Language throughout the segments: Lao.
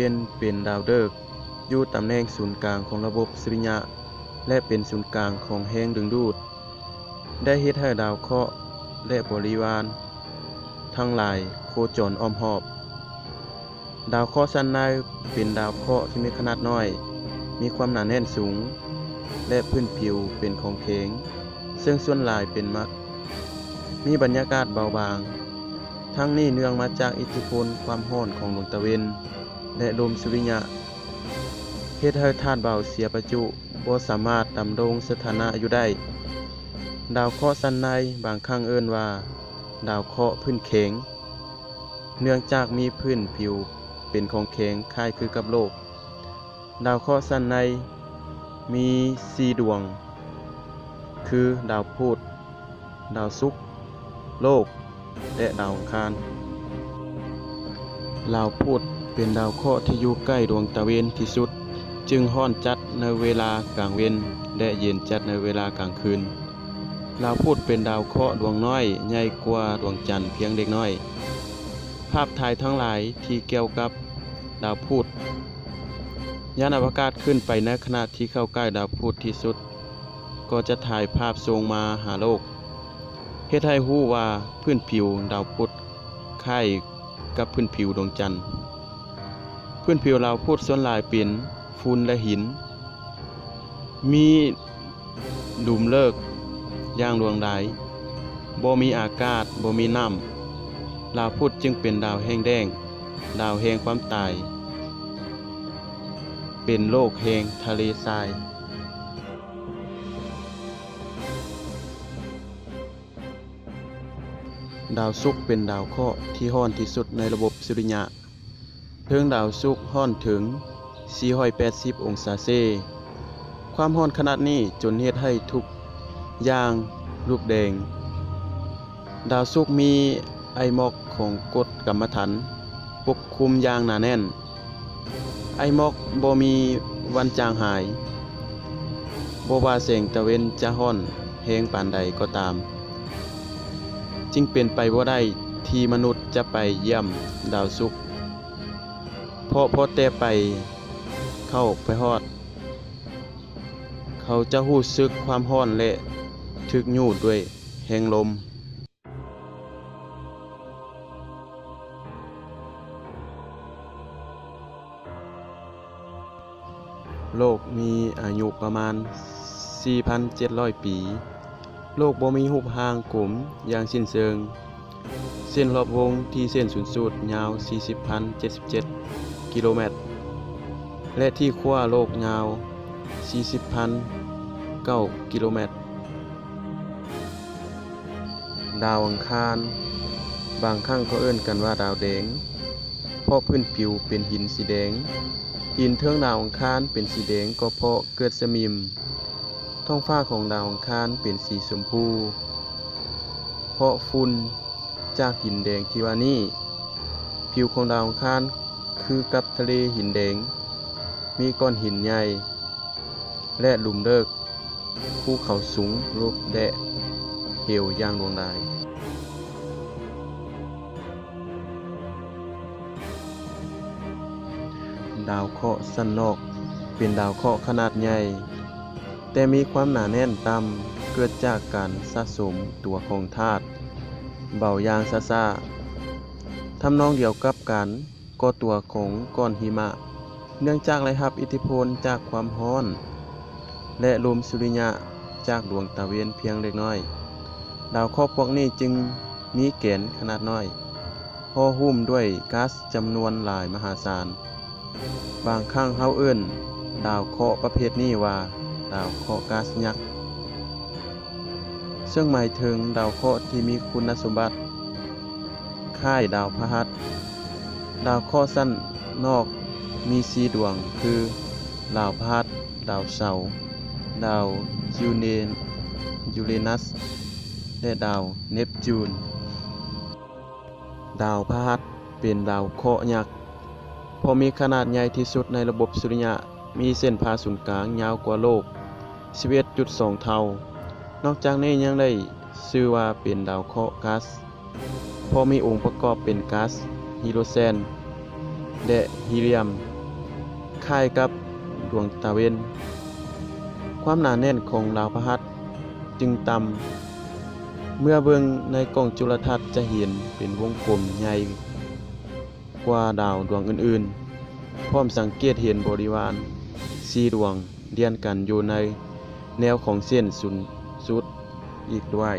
ນເປັນດາວເດິກ ຢູ່ຕຳແໜ່ງສູນກາງຂອງລະບົບສຸລິຍະ ແລະ ເປັນສູນກາງຂອງແຮງດຶງດູດ ໄດ້ເຮັດໃຫ້ດາວເຄາະ ແລະ ບໍລິວານທັງຫຼາຍໂຄຈອນອ້ອມຮອບ. ດາວເຄາະຊັ້ນໃນເປັນດາວເຄາະທີ່ມີຂະໜາດນ້ອຍ, ມີຄວາມໜາແໜ້ນສູງ ແລະ ພື້ນຜິວເປັນຂອງແຂງ, ເຊິ່ງສ່ວນຫຼາຍເປັນໝັກ, ມີບັນຍາກາດເບົາບາງ. ທັງນີ້ເນື່ອງມາຈາກອິດທິພົນຄວາມຮ້ອນຂອງດວງຕາເວັນ ແລະ ລົມສຸລິຍະ ເຮັດໃຫ້ທາດເບົາເສຍປະຈຸ ບໍ່ສາມາດດຳລົງສະຖານະຢູ່ໄດ້. ດາວເຄາະຊັ້ນໃນບາງຄັ້ງເອີ້ນວ່າດາວເຄາະພື້ນແຂງ ເນື່ອງຈາກມີພື້ນຜິວເປັນຂອງແຂງຄ້າຍຄືກັບໂລກ. ດາວເຄາະຊັ້ນໃນມີສີ່ດວງ ຄື ດາວພຸດ, ດາວສຸກ, ໂລກ ແລະ ດາວອັງຄານ. ດາວພຸດເປັນດາວເຄາະທີ່ຢູ່ໃກ້ດວງຕາເວັນທີ່ສຸດ, ຈຶ່ງຮ້ອນຈັດໃນເວລາກາງເວັນ ແລະ ເຢັນຈັດໃນເວລາກາງຄືນ. ດາວພຸດເປັນດາວເຄາະດວງນ້ອຍ, ໃຫຍ່ກວ່າດວງຈັນພຽງເລັກນ້ອຍ. ພາບຖ່າຍທັງຫຼາຍທີ່ກ່ຽວກັບດາວພຸດ, ຍານອະວະກາດຂຶ້ນໄປໃນຂະນະທີ່ເຂົ້າໃກ້ດາວພຸດທີ່ສຸດ, ກໍຈະຖ່າຍພາບສົ່ງມາຫາໂລກ, ເຮັດໃຫ້ຮູ້ວ່າພື້ນຜິວດາວພຸດຄ້າຍກັບພື້ນຜິວດວງຈັນ. ພື້ນຜິວດາວພຸດສ່ວນຫຼາຍເປັນຝຸ່ນ ແລະ ຫີນ, ມີ ຫຼຸມເລິກຢ່າງຫຼວງຫຼາຍ, ບໍ່ມີອາກາດ, ບໍ່ມີນ້ຳ. ດາວພຸດຈຶ່ງເປັນດາວແຫ້ງແລ້ງ, ດາວແຫ່ງຄວາມຕາຍ, ເປັນໂລກແຫ່ງທະເລຊາຍ. ດາວສຸກເປັນດາວເຄາະທີ່ຮ້ອນທີ່ສຸດໃນລະບົບສຸລິຍະ. ເທິງດາວສຸກຮ້ອນເຖິງສີ່ຮ້ອຍແປດສິບອົງສາເຊ. ຄວາມຮ້ອນຂະໜາດນີ້ຈົນເຮັດໃຫ້ທຸກຢ່າງລຸກແດງ. ດາວສຸກມີໄອໝອກຂອງກົດກຳມະຖັນປົກຄຸມຢ່າງໜາແໜ້ນ. ໄອໝອກບໍ່ມີວັນຈາງຫາຍ, ບໍ່ວ່າແສງຕາເວັນຈະຮ້ອນແຮງປານໃດກໍຕາມ, ຈຶ່ງເປັນໄປບໍ່ໄດ້ທີ່ມະນຸດຈະໄປຢ້ຽມດາວສຸກ, ເພາະພໍແຕ່ໄປ ເຂົ້າໄປຮອດ, ເຂົາຈະຮູ້ສຶກຄວາມຮ້ອນ ແລະ ຖືກຍູ້ດ້ວຍແຮງລົມ. ໂລກມີອາຍຸປະມານສີ່ພັນເຈັດຮ້ອຍປີ. ໂລກບໍ່ມີຮູບຮ່າງກົມຢ່າງສິ້ນເຊີງ. ເສັ້ນລອບວົງທີ່ເສັ້ນສູນສຸດຍາວສີ່ສິບພັນເຈັດສິບເຈັດກິໂລແມັດ ແລະ ທີ່ຂົ້ວໂລກຍາວສີ່ສິບພັນເກົ້າກິໂລແມັດ. ດາວອັງຄານ ບາງຄັ້ງກໍເອີ້ນກັນວ່າດາວແດງ ເພາະພື້ນຜິວເປັນຫີນສີແດງ. ຫີນເທິງດາວອັງຄານເປັນສີແດງກໍເພາະເກີດສະໜິ່ມ. ທ້ອງຟ້າຂອງດາວອັງຄານເປັນສີຊົມພູ ເພາະຝຸ່ນຈາກຫີນແດງທີ່ວ່ານີ້. ຜິວຂອງດາວອັງຄານຄືກັບທະເລຫີນແດງ, ມີກ້ອນຫີນໃຫຍ່ ແລະ ຫຼຸມເລິກ, ພູເຂົາສູງ, ລົບ ແລະ ເຫວຢ່າງຫຼວງຫຼາຍ. ດາວເຄາະຊັ້ນນອກ ເປັນດາວເຄາະຂະໜາດໃຫຍ່ ແຕ່ມີຄວາມໜາແໜ້ນຕ່ຳ ເກີດຈາກການສະສົມຕົວຂອງທາດເບົາຢ່າງຊ້າໆ, ທຳນອງດຽວກັບການ ກໍ່ຕົວຂອງກ້ອນຫິມະ. ເນື່ອງຈາກໄດ້ຮັບອິດທິພົນຈາກຄວາມຮ້ອນ ແລະ ລົມສຸລິຍະຈາກດວງຕາເວັນພຽງເລັກນ້ອຍ, ດາວເຄາະພວກນີ້ຈຶ່ງມີແກນຂະໜາດນ້ອຍ, ຫໍ່ຫຸ້ມດ້ວຍກາສຈຳນວນຫຼາຍມະຫາສານ. ບາງຄັ້ງເຮົາເອີ້ນດາວເຄາະປະເພດນີ້ວ່າ ດາວເຄາະກາສຍັກ. ເຊິ່ງໝາຍເຖິງດາວເຄາະທີ່ມີຄຸນນະສົມບັດຄ້າຍດາວພະຫັດ. ດາວເຄາະຊັ້ນນອກມີສີ່ດວງ ຄື ດາວພະຫັດ, ດາວເສົາ, ດາວຢູເນ ຢູເຣນັສ ແລະ ດາວເນັບຈູນ. ດາວພະຫັດເປັນດາວເຄາະຍັກ ເພາະມີຂະໜາດໃຫຍ່ທີ່ສຸດໃນລະບົບສຸລິຍະ, ມີເສັ້ນຜ່າສູນກາງຍາວກວ່າໂລກສິບເອັດຈຸດສອງເທົ່າ. ນອກຈາກນີ້ຍັງໄດ້ຊື່ວ່າເປັນດາວເຄາະກາສ ເພາະມີອົງປະກອບເປັນກາສຮີໂດຣເຈນ ແລະ ຮີລຽມ. ຄ້າຍກັບດວງຕາເວັນ. ຄວາມໜາແໜ້ນຂອງດາວພະຫັດຈຶ່ງຕ່ຳ. ເມື່ອເບິ່ງໃນກ້ອງຈຸລະທັດຈະເຫັນເປັນວົງກົມໃຫຍ່ກວ່າດາວດວງອື່ນໆ, ພ້ອມສັງເກດເຫັນບໍລິວານສີ່ດວງລຽນກັນຢູ່ໃນແນວຂອງເສັ້ນສູນສຸດອີກດ້ວຍ.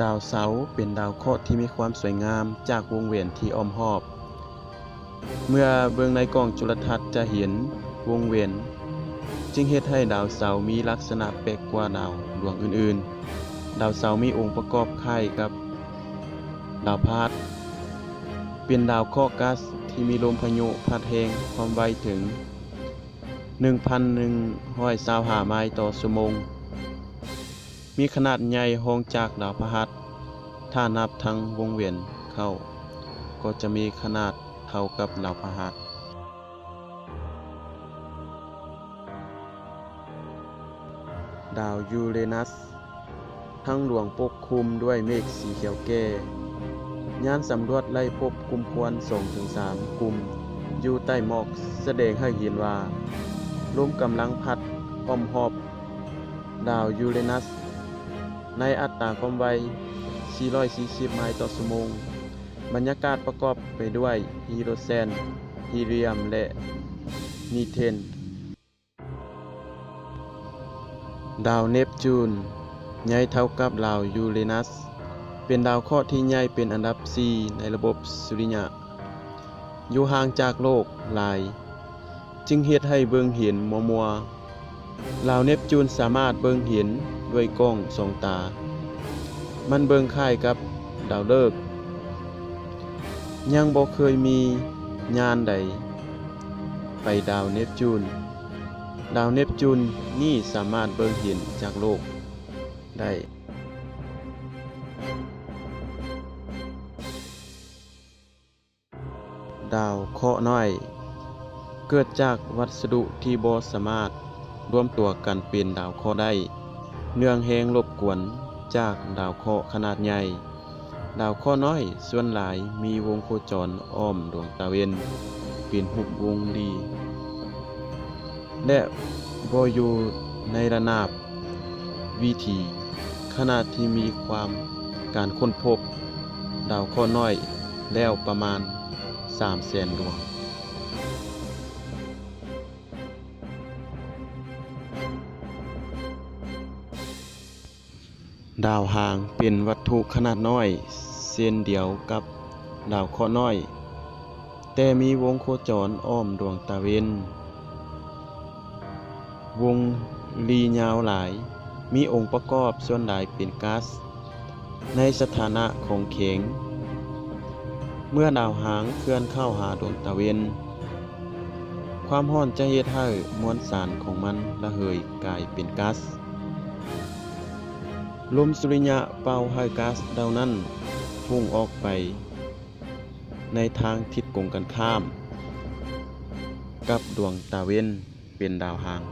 ດາວເສົາເປັນດາວເຄາະທີ່ມີຄວາມສວຍງາມຈາກວົງແຫວນທີ່ອ້ອມຮອບ. ເມື່ອເບິ່ງໃນກ້ອງຈຸລະທັດຈະເຫັນວົງແຫວນ, ຈຶ່ງເຮັດໃຫ້ດາວເສົາມີລັກສະນະແປກກວ່າດາວດວງອື່ນໆ. ດາວເສົາມີອົງປະກອບຄ້າຍກັບດາວພະຫັດ, ເປັນດາວເຄາະກາສທີ່ມີລົມພາຍຸພັດແຮງ, ຄວາມໄວເຖິງ ໜຶ່ງພັນໜຶ່ງຮ້ອຍຊາວຫ້າໄມຕໍ່ຊົ່ວໂມງ, ມີຂະໜາດໃຫຍ່ຮອງຈາກດາວພະຫັດ, ຖ້ານັບທັງວົງແຫວນເຂົ້າ ກໍຈະມີຂະໜາດເທົ່າກັບດາວພະຫັດ. ດາວຢູເຣນັສ ທັງດວງປົກຄຸມດ້ວຍເມກສີຂຽວແກ່. ຍານສຳຫຼວດໄດ້ພົບກຸ່ມຄວັນສອງເຖິງສາມກຸ່ມຢູ່ໃຕ້ໝອກ, ສະແດງໃຫ້ເຫັນວ່າລົມກຳລັງພັດອ້ອມຮອບດາວຢູເຣນັສໃນອັດຕາຄວາມໄວສີ່ຮ້ອຍສີ່ສິບໄມຕໍ່ຊົ່ວໂມງ. ບັນຍາກາດປະກອບໄປດ້ວຍຮີໂດຣເຈນ, ຮີລຽມ ແລະ ມີເທນ. ດາວເນບຈູນ ໃຫຍ່ເທົ່າກັບດາວຢູເຣນັສ, ເປັນດາວເຄາະທີ່ໃຫຍ່ເປັນອັນດັບສີ່ໃນລະບົບສຸລິຍະ, ຢູ່ຫ່າງຈາກໂລກຫຼາຍ, ຈຶ່ງເຮັດໃຫ້ເບິ່ງເຫັນມົວໆ. ດາວເນບຈູນສາມາດເບິ່ງເຫັນດ້ວຍກ້ອງສອງຕາ. ມັນເບິ່ງຄ້າຍກັບດາວເລີກ. ຍັງບໍ່ເຄີຍມີຍານໃດໄປດາວເນບຈູນ. ດາວເນບຈູນນີ້ສາມາດເບິ່ງເຫັນຈາກໂລກໄດ້. ດາວເຄາະນ້ອຍ ເກີດຈາກວັດສະດຸທີ່ບໍ່ສາມາດລວມຕົວກັນເປັນດາວເຄາະໄດ້, ເນື່ອງແຮງລົບກວນຈາກດາວເຄາະຂະໜາດໃຫຍ່. ດາວເຄາະນ້ອຍສ່ວນຫຼາຍມີວົງໂຄຈອນອ້ອມດວງຕາເວັນເປັນຮູບວົງລີ ແລະ ບໍ່ຢູ່ໃນລະນາບວິຖີ, ຂະນະທີ່ມີຄວາມການຄົ້ນພົບດາວເຄາະນ້ອຍແລ້ວປະມານສາມແສນດວງ. ດາວຫາງເປັນວັດຖຸຂະໜາດນ້ອຍເຊັ່ນດຽວກັບດາວເຄາະນ້ອຍ, ແຕ່ມີວົງໂຄຈອນອ້ອມດວງຕາເວັນ. ວົງລີຍາວຫຼາຍ, ມີອົງປະກອບສ່ວນຫຼາຍເປັນກາສໃນສະຖານະຂອງແຂງ. ເມື່ອດາວຫາງເຄື່ອນເຂົ້າຫາດວງຕາເວັນ, ຄວາມຮ້ອນຈະເຮັດໃຫ້ມວນສານຂອງມັນລະເຫີຍກາຍເປັນກາສ. ລົມສຸລິຍະເປົ່າໃຫ້ກາສເຫຼົ່ານັ້ນພຸ່ງອອກໄປໃນທາງທິດກົງກັນຂ້າມກັບດວງຕາເວັນເປັນດາວຫາງ.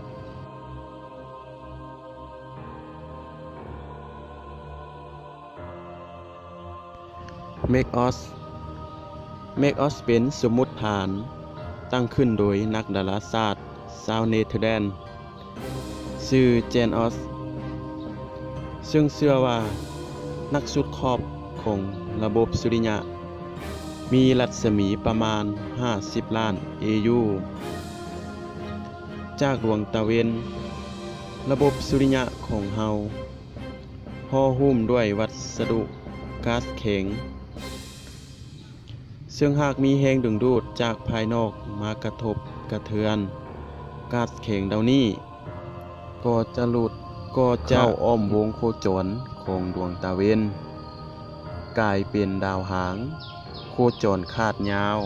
ເມັກອອສ ເມັກອອສເປັນສົມມຸດຖານຕັ້ງຂຶ້ນໂດຍນັກດາລາສາດຊາວເນເທີແລນ ຊື່ ເຈນ ອອສ ເຊິ່ງເຊື່ອວ່ານັກສຸດຂອບຂອງລະບົບສຸລິຍະມີລັດສະໝີປະມານຫ້າສິບລ້ານເອຢູຈາກດວງຕາເວັນ. ລະບົບສຸລິຍະຂອງເຮົາຫໍ່ຫຸ້ມດ້ວຍວັດສະດຸກາສແຂງ, ເຊິ່ງຫາກມີແຮງດຶງດູດຈາກພາຍນອກມາກະທົບກະເທືອນ, ກາສແຂງເຫຼົ່ານີ້ກໍຈະຫຼຸດ, ກໍຈະເຂົ້າອ້ອມວົງໂຄຈອນຂອງດວງຕາເວັນ, ກາຍເປັນດາວຫາງໂຄຈອນຂາດຍາວ.